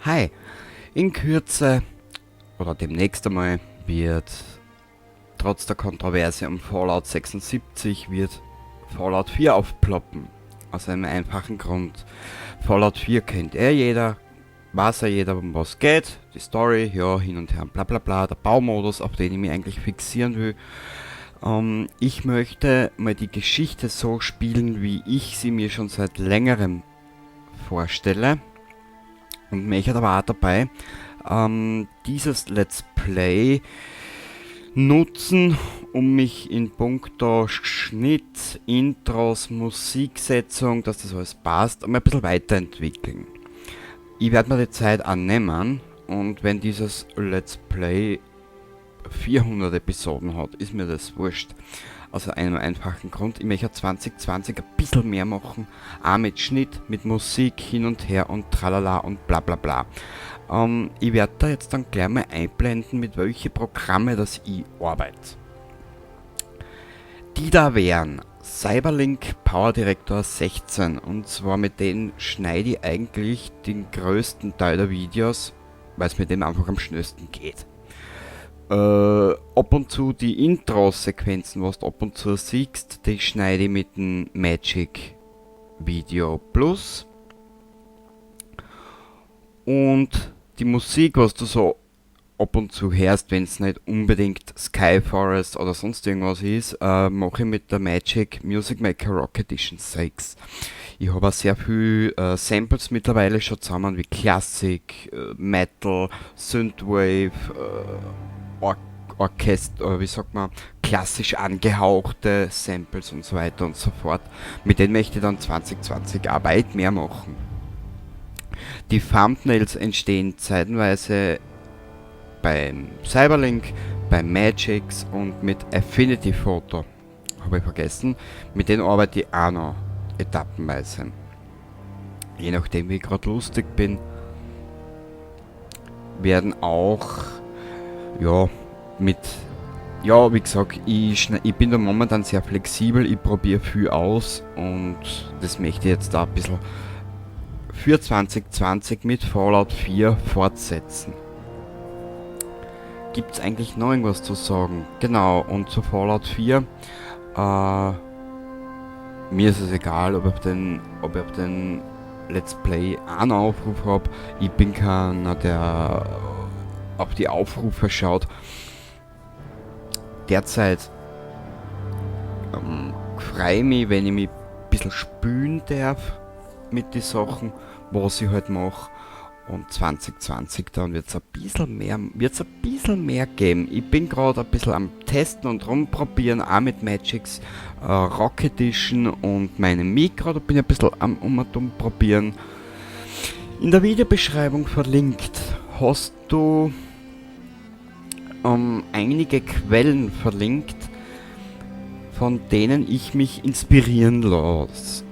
Hi, in Kürze oder demnächst einmal wird trotz der Kontroverse um Fallout 76 wird Fallout 4 aufploppen. Aus einem einfachen Grund. Fallout 4 kennt eh jeder, weiß ja jeder, um was geht. Die Story, ja, hin und her, bla bla bla, der Baumodus, auf den ich mich eigentlich fixieren will. Ich möchte mal die Geschichte so spielen, wie ich sie mir schon seit längerem vorstelle. Und möchte aber auch dabei dieses Let's Play nutzen, um mich in puncto Schnitt, Intros, Musiksetzung, dass das alles passt, um ein bisschen weiterentwickeln. Ich werde mir die Zeit annehmen und wenn dieses Let's Play 400 Episoden hat, ist mir das wurscht. Aus einem einfachen Grund, ich möchte 2020 ein bisschen mehr machen, auch mit Schnitt, mit Musik hin und her und tralala und bla bla bla. Ich werde da jetzt dann gleich mal einblenden, mit welchen Programme das ich arbeite. Die da wären Cyberlink Power Director 16, und zwar mit denen schneide ich eigentlich den größten Teil der Videos, weil es mit dem einfach am schnellsten geht. Ab und zu die Intro-Sequenzen, was du ab und zu siehst, die schneide ich mit dem Magic Video Plus. Und die Musik, was du so ab und zu hörst, wenn es nicht unbedingt Sky Forest oder sonst irgendwas ist, mache ich mit der Magix Music Maker Rock Edition 6. Ich habe auch sehr viel Samples mittlerweile schon zusammen, wie Klassik, Metal, Synthwave, Orchester, wie sagt man, klassisch angehauchte Samples und so weiter und so fort. Mit denen möchte ich dann 2020 auch weit mehr machen. Die Thumbnails entstehen zeitenweise beim Cyberlink, beim Magix und mit Affinity Photo. Habe ich vergessen. Mit denen arbeite ich auch noch etappenweise. Je nachdem, wie ich gerade lustig bin, werden auch, ja, mit, ja, wie gesagt, ich bin da momentan sehr flexibel, ich probiere viel aus und das möchte ich jetzt da ein bisschen für 2020 mit Fallout 4 fortsetzen. Gibt es eigentlich noch irgendwas zu sagen? Genau, und zu Fallout 4, mir ist es egal, ob ich auf den Let's Play einen Aufruf habe. Ich bin keiner, der auf die Aufrufe schaut. Derzeit freue ich mich, wenn ich mich ein bisschen spülen darf mit den Sachen, was ich halt mache. Und 2020 dann wird's ein bisschen mehr geben. Ich bin gerade ein bisschen am Testen und rumprobieren, auch mit Magix Rock Edition und meinem Mikro, da bin ich ein bisschen am um probieren. In der Videobeschreibung verlinkt hast du einige Quellen verlinkt, von denen ich mich inspirieren lasse.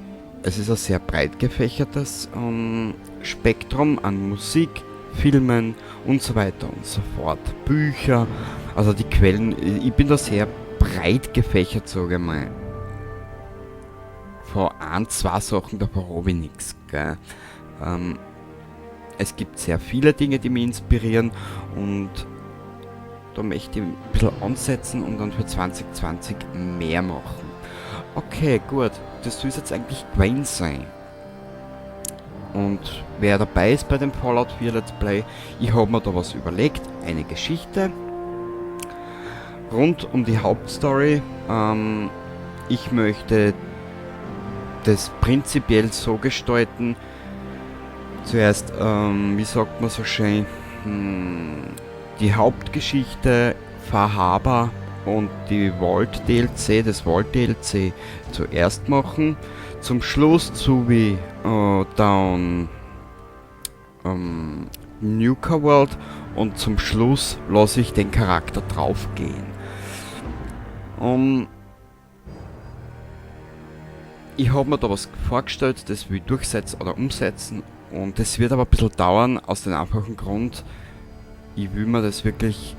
Es ist ein sehr breit gefächertes Spektrum an Musik, Filmen und so weiter und so fort. Bücher, also die Quellen, ich bin da sehr breit gefächert, sage ich mal. Von ein, zwei Sachen, da habe ich nichts. Es gibt sehr viele Dinge, die mich inspirieren, und da möchte ich ein bisschen ansetzen und dann für 2020 mehr machen. Okay, gut, das soll jetzt eigentlich gewesen sein. Und wer dabei ist bei dem Fallout 4 Let's Play, ich habe mir da was überlegt, eine Geschichte rund um die Hauptstory. Ich möchte das prinzipiell so gestalten, zuerst, wie sagt man so schön, die Hauptgeschichte Far Harbor und die Vault DLC, das Vault DLC zuerst machen. Zum Schluss zu wie dann Nuka World und zum Schluss lasse ich den Charakter draufgehen. Ich habe mir da was vorgestellt, das will ich durchsetzen oder umsetzen, und das wird aber ein bisschen dauern, aus dem einfachen Grund, ich will das wirklich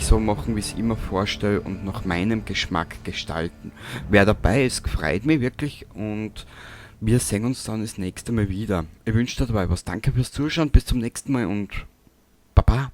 so machen, wie ich es immer vorstelle, und nach meinem Geschmack gestalten. Wer dabei ist, freut mich wirklich und Wir sehen uns dann das nächste Mal wieder. Ich wünsche dir dabei was. Danke fürs Zuschauen, bis zum nächsten Mal und baba.